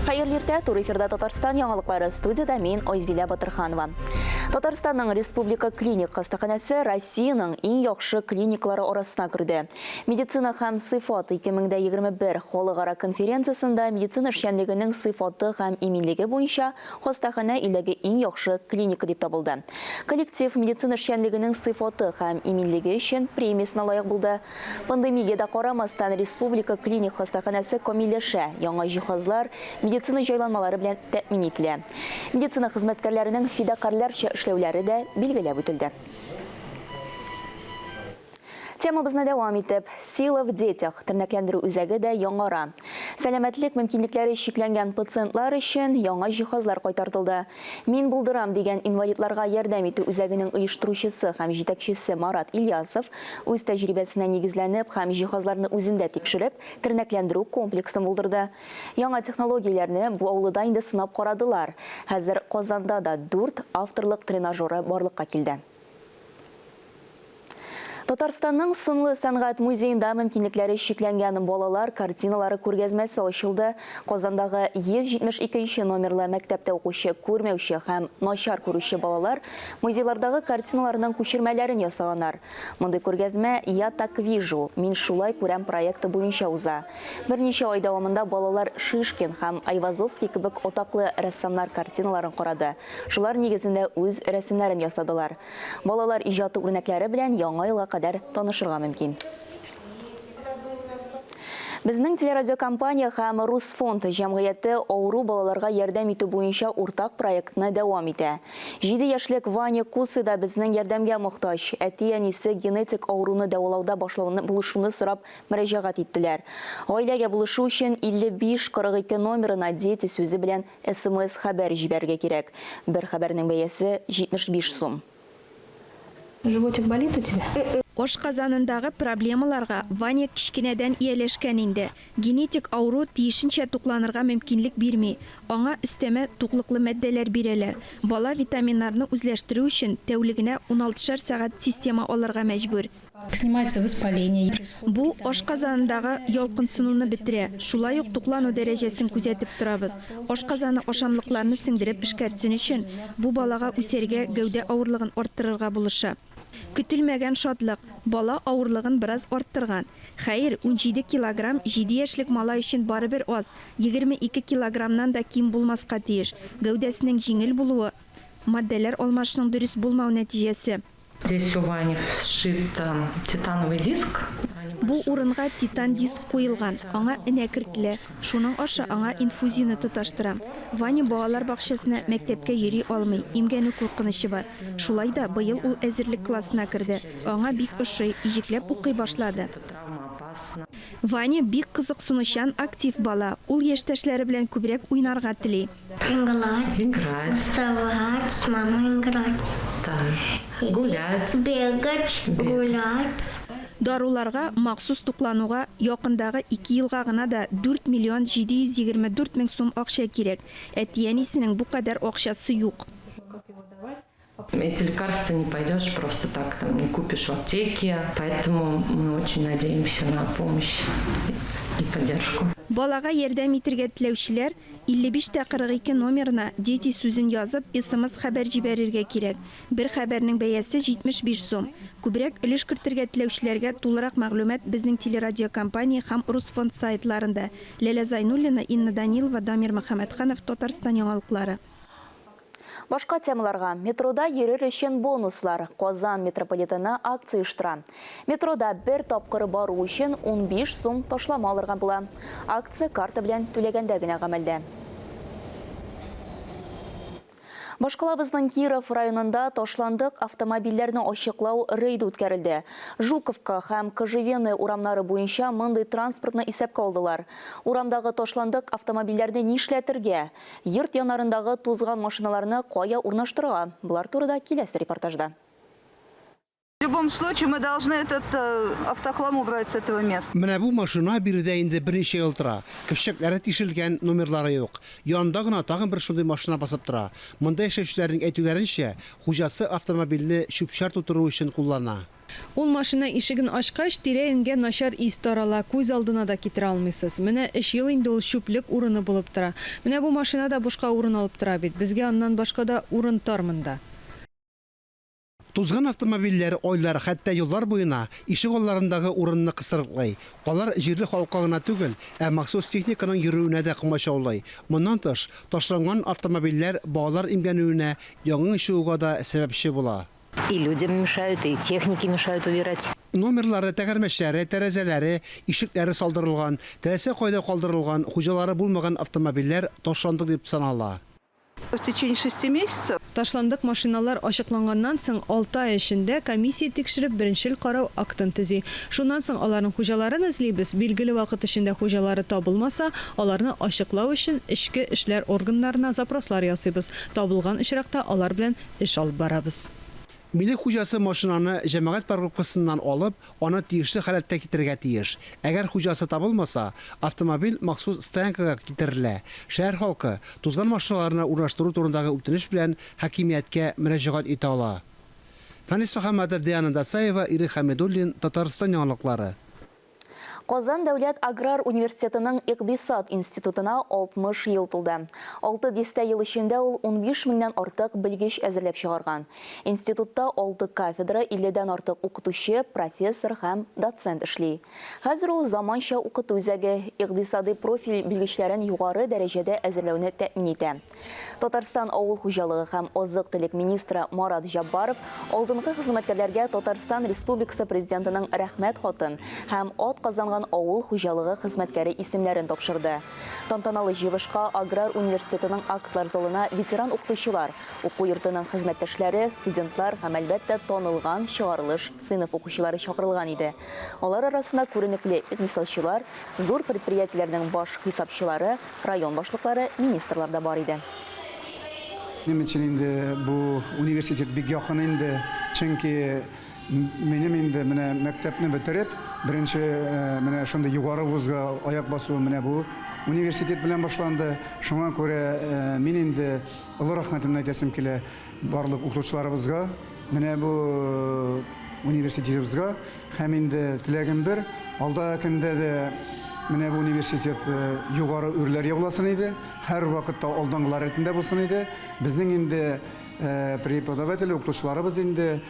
Хәерле иртә, туры эфирда Татарстан яңалыклары. Студиядә мин Айзилә Батырханова. Татарстанның Республика клиник хастаханәсе Россиянең иң яхшы клиниклары арасына керде. Медицина һәм сыйфат 2021 халыкара конференциясендә медицина эшчәнлегенең сыйфаты һәм иминлеге буенча хастаханә илдәге иң яхшы клиника дип табылды. Коллектив медицина эшчәнлегенең сыйфаты һәм иминлеге өчен премиясенә лаек булды. Пандемиягә дә карамастан, Республика клиник хастаханәсе камилләшә, яңа җиһазлар, медицина җайланмалары белән тәэмин ителә. Медицина хезмәткәрләренең фидакарьләрчә эшләүләре дә билгеләп үтелде. Темабызны дәвам итеп, Сила в детях тернәкләндерү үзәге дә яңара. Сәламәтлек мөмкинлекләре чикләнгән пациентлар өчен яңа җиһазлар кайтартылды. Мин булдырам дигән инвалидларга ярдәм итү үзәгенең оештыручысы һәм җитәкчесе Марат Ильясов үз тәҗрибәсенә нигезләнеп һәм җиһазларны үзендә тикшереп, тернәкләндерү комплексын булдырды. Яңа технологияләрне бу авылыда инде сынап карадылар. Хәзер Казанда да дүрт авторлык тренажеры барлыкка килде. Татарстанның сынлы сәнгать музеенда мөмкинлекләре чикләнгән балалар картиналары күргәзмәсе ачылды. Казандагы 172 нче номерлы мәктәптә укучы күрмәүче һәм начар күрүче балалар музейлардагы картиналарның күчермәләрен ясаганнар. Мондый күргәзмә Я так вижу, Мин шулай күрәм проекты буенча уза. Берничә ай дәвамында балалар Шишкин һәм Айвазовский кебек атаклы рәссамнар картиналарын карады, шулар нигезендә үз рәсемнәрен ясадылар. Балалар иҗаты үрнәкләре белән Яңа елга кадәр танышырга мөмкин. Безнең телерадиокомпания һәм Русфонд җәмгыяте авыру балаларга ярдәм итү буенча уртак проектны дәвам итә. Җиде яшьлек Ваня Кусы да безнең ярдәмгә мохтаҗ. Әти-әнисе генетик авыруны дәвалауда башлауны булышуны сорап мөрәҗәгать иттеләр. Гаиләгә булышу өчен 55 42 номерына Дети сүзе белән СМС-хәбәр җибәрергә кирәк. Бер хәбәрнең бәясе, 75 сум. Животик болит у тебя? Ашказанындагы проблемаларга Ваня кечкенәдән ияләшкән инде. Генетик авыру тиешенчә тукланырга мөмкинлек бирми. Аңа өстәмә туклыклы матдәләр бирәләр. Бала витаминнарны үзләштерү өчен тәүлегенә уналтышар сәгать система алырга мәҗбүр. Снимается воспаление. Бу ашказанындагы ялкынсынуны бетерә, шулай ук туклану дәрәҗәсен күзәтеп торабыз. Ашказаны ашамлыкларны сеңдереп эшкәртсен өчен, бу балага үсәргә, гәүдә авырлыгын арттырырга булыша. Көтелмәгән шатлык, бала авырлыгын бераз арттырган. Хәер, 17 килограмм җиде яшьлек малай өчен барыбер аз, 22 килограммнан да ким булмаска тиеш. Гәүдәсенең җиңел булуы, матдәләр алмашының дөрес булмау нәтиҗәсе. Здесь у Вани вшит титановый диск. Бу урынга титан диск куелган, аңа энә кертелә. Шуның аша аңа инфузияне тоташтырам. Ваня балалар бакчасына, мәктәпкә йөри алмый, имгәнү куркынычы бар. Шулай да быел ул әзерлек классына керде. Аңа бик ошый, иҗекләп укый башлады. Ваня бик кызыксынучан, актив бала. Ул яшьтәшләре белән күбрәк уйнарга тели. Играть. Играть. Рисовать, с мамой играть. Да. Гулять. Бегать, гулять. Даруларга, махсус туклануга якындагы ике елга гына да 4 миллион 724 мең сум акча кирәк. Әти-әнисенең бу кадәр акчасы юк. Эти лекарства не пойдешь просто так, там не купишь в аптеке, поэтому мы очень надеемся на помощь и поддержку. Балага ярдәм итергә теләүчеләр 55 тә 42 номерына Дети сүзен язып, смс-хәбәр җибәрергә кирәк. Бер хәбәрнең бәясе 75 сум. Күбрәк өлеш кертергә теләүчеләргә тулырак мәгълүмат безнең телерадиокомпания һәм Русфонд сайтларында. Ләлә Зайнуллина, Инна Данилова, Дамир Мөхәммәтханов, Татарстан яңалыклары. Башка темаларга. Метрода йөрер өчен бонуслар. Казан метрополитены акция оештыра. Метрода бер тапкыр бару өчен 15 сум ташлама алырга була. Акция карта белән түләгәндә генә гамәлдә. Башкалабызның Киров районында ташландык автомобильләрне ачыклау рейды үткәрелде. Жуковка һәм Кожевенная урамнары буенча мондый транспортны исәпкә алдылар. Урамдагы ташландык автомобильләрне нишләтергә? Йорт яннарындагы тузган машиналарны кая урнаштырырга? Болар турыда киләсе репортажда. любом случае мы должны этот автохлам убрать с этого места. Менә бу машина биредә инде берничә ел тора. Көпчәкләре тишелгән, номерлары юк. Янында гына тагын бер шундый машина басып тора. Монда яшәүчеләрнең әйтүләренчә, хуҗасы автомобильне чүп-чар тутыру өчен куллана. Ул машина ишеген ачкач, тирә-юньгә начар ис тарала, күз алдына да китерә алмыйсыз. Менә өч ел инде ул чүплек урыны булып тора. Менә бу машина да бушка урын алып тора бит. Безгә аннан башка да урын тар монда. Тузган автомобильләр айлар, хәтта еллар буена ишек алларындагы урынны кысрыклый. Алар җирле халыкка гына түгел, ә махсус техниканың йөрүенә дә комачаулый. Моннан тыш, ташланган автомобильләр балалар имгәнүенә, янгын чыгуга да сәбәпче була. И людям мешают, и технике мешают убирать. Номерлары, тәгәрмәчләре, тәрәзәләре, ишекләре салдырылган, теләсә кайда калдырылган, хуҗалары булмаган автомобильләр ташландык дип санала. В течение 6 месяцев Ташландык машиналар ачыкланганнан соң 6 ай эчендә комиссия тикшереп беренчел карау актын төзи. Шуннан соң аларның хуҗаларын эзлибез. Билгеле вакыт эчендә хуҗалары табылмаса, аларны ачыклау өчен эчке эшләр органнарына запрослар ясыйбыз. Табылган очракта алар белән эш алып барабыз. Милек хуҗасы машинаны җәмәгать парковкасыннан алып, аны тиешле халәткә китерергә тиеш. Әгәр хуҗасы табылмаса, автомобиль махсус стоянкага китерелә. Шәһәр халкы тузган машиналарны урнаштыру турындагы үтенеч белән хакимияткә мөрәҗәгать итә ала. Фанис Мөхәммәтов, Диана Дасаева, Ирек Хамидуллин, Татарстан яңалыклары. Казан дәүләт аграр университетының Икътисад институтына 60 ел тулды. 6 дистә ел эчендә ул 15 меңнән артык белгеч әзерләп чыгарган. Институтта 6 кафедра, 50дән артык укытучы, профессор һәм доцент эшли. Хәзер ул заманча укыту үзәге, икътисади профиль белгечләрен югары дәрәҗәдә әзерләүне тәэмин итә. Татарстан авыл хуҗалыгы һәм азык-төлек министры Марат Җаббаров алдынгы хезмәткәрләргә Татарстан Республикасы президентының рәхмәт хатын һәм атказанган авыл хуҗалыгы хезмәткәре исемнәрен тапшырды. Тантаналы җыелышка Аграр университетының актлар залына ветеран укытучылар, уку йортының хезмәттәшләре, студентлар һәм әлбәттә танылган чыгарылыш сыйныф укучылары чакырылган иде. Алар арасында күренекле икътисадчылар, зур предприятиеләрнең баш хисапчылары, район башлыклары, министрлар да бар иде. Минем өчен инде бу университет бик якын инде, чөнки минем инде менә мәктәпне бетереп, беренче менә шундый югары вузга аяк басуым менә бу университет белән башланды. Шуңа күрә мин инде олы рәхмәтемне әйтәсем килә барлык укытучыларыбызга, менә бу университетыбызга һәм инде теләгем бер, алда көндә дә менә бу университет югары үрләр яуласын иде, һәр вакытта алдынгылар рәтендә булсын иде. Безнең инде преподаватель укытучыларыбыз инде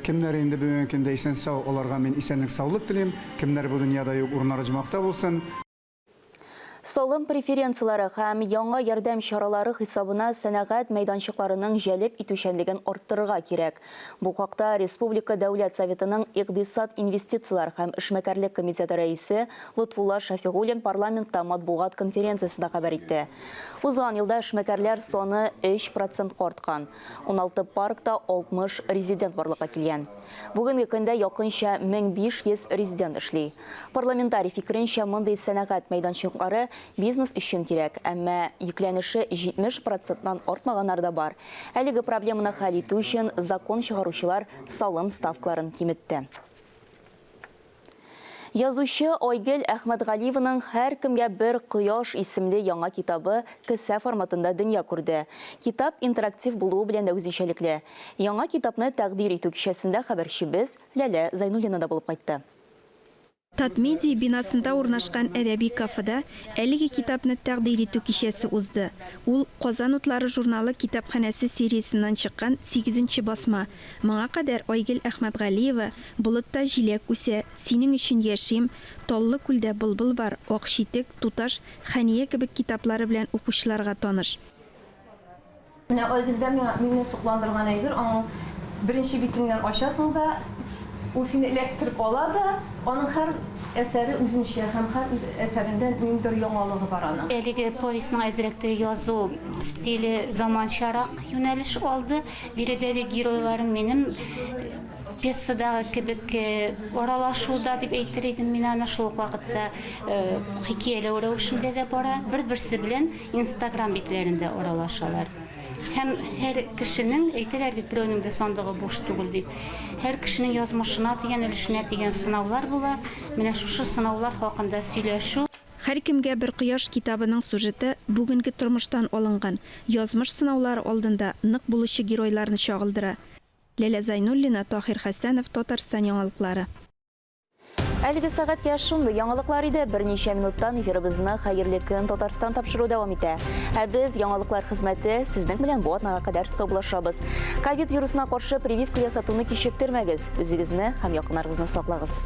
кемнәр инде бүгенге көндә исән сау, аларга мин исәнлек саулык телим. Кемнәр бу дөньяда юк, урыннары оҗмахта булсын. Салым преференцияләре һәм яңа ярдәм чаралары хисабына сәнәгать мәйданчыкларының җәлеп итүчәнлеген арттырырга кирәк. Бу хакта Республика Дәүләт Советының Икътисад, инвестицияләр һәм эшмәкәрлек комитеты рәисе Лотфулла Шафигуллин парламентта матбугат конференциясендә хәбәр итте. Узган елда эшмәкәрләр саны 3% арткан. 16 паркта 60 резидент барлыкка килгән. Бүгенге көндә якынча 1500 резидент эшли. Парламентарий фикеренчә, мондый сәнәгать мәйданчыклары бизнес өчен кирәк, әмма йөкләнеше 70%-тан артмаганнар да бар. Әлеге проблеманы хәл итү өчен закон чыгаручылар салым ставкаларын киметте. Язучы Айгөл Әхмәтгалиеваның «Һәркемгә бер кояш» исемле яңа китабы кесә форматында дөнья күрде. Китап интерактив булуы белән дә үзенчәлекле. Яңа китапны тәкъдир итү кичәсендә хәбәрчебез Ләлә Зайнуллина да булып кайтты. Татмедиа бинасында урнашкан әдәби кафеда әлеге китапны тәкъдир итү кичәсе узды. Ул Казан утлары журналы китапханәсе сериясеннән чыккан 8 басма. Моңа кадәр Айгөл Әхмәтгалиева «Болытта җиләк үсә», «Синең өчен яшим», «Таллы күлдә былбыл бар», «Ак читек», «Туташ», «Хәния» кебек китаплары белән укучыларга таныш. Менә Айгөлдә миңа мине сокландырган әйбер, аның беренче битеннән ачасың да, ул сине эләктереп ала да, аның һәр әсәре үзенчә һәм һәр үз әсәрендә ниндидер яңалыгы бар аның. Әлеге повестьның әзрәк тә язу стиле заманчарак юнәлеш алды. Биредәге геройларым минем пьесадагы кебек аралашуда дип әйтер идем мин аны, шул ук вакытта хикәяләү рәвешендә дә бара. Бер-берсе белән Инстаграм битләрендә аралашалар. Һәм һәр кешенең, әйтәләр бит, берәүнең дә сандыгы буш түгел дип. Һәр кешенең язмышына тигән, өлешенә тигән сынаулар була. Менә шушы сынаулар хакында сөйләшү. Һәркемгә бер кояш китабының сюжеты бүгенге тормыштан алынган, язмыш сынаулары алдында нык булучы геройларны чагылдыра. Ләлә Зайнуллина, Таһир Хәсәнов, Татарстан яңалыклары. Әлеге сәгатькә шундый яңалыклар иде. Берничә минуттан эфирыбызны Хәерле көн Татарстан тапшыру дәвам итә. Ә без яңалыклар хезмәте сезнең белән бу атнага кадәр саубуллашабыз. Ковид вирусына каршы прививка ясатуны кичектермәгез. Үзегезне һәм якыннарыгызны саклагыз.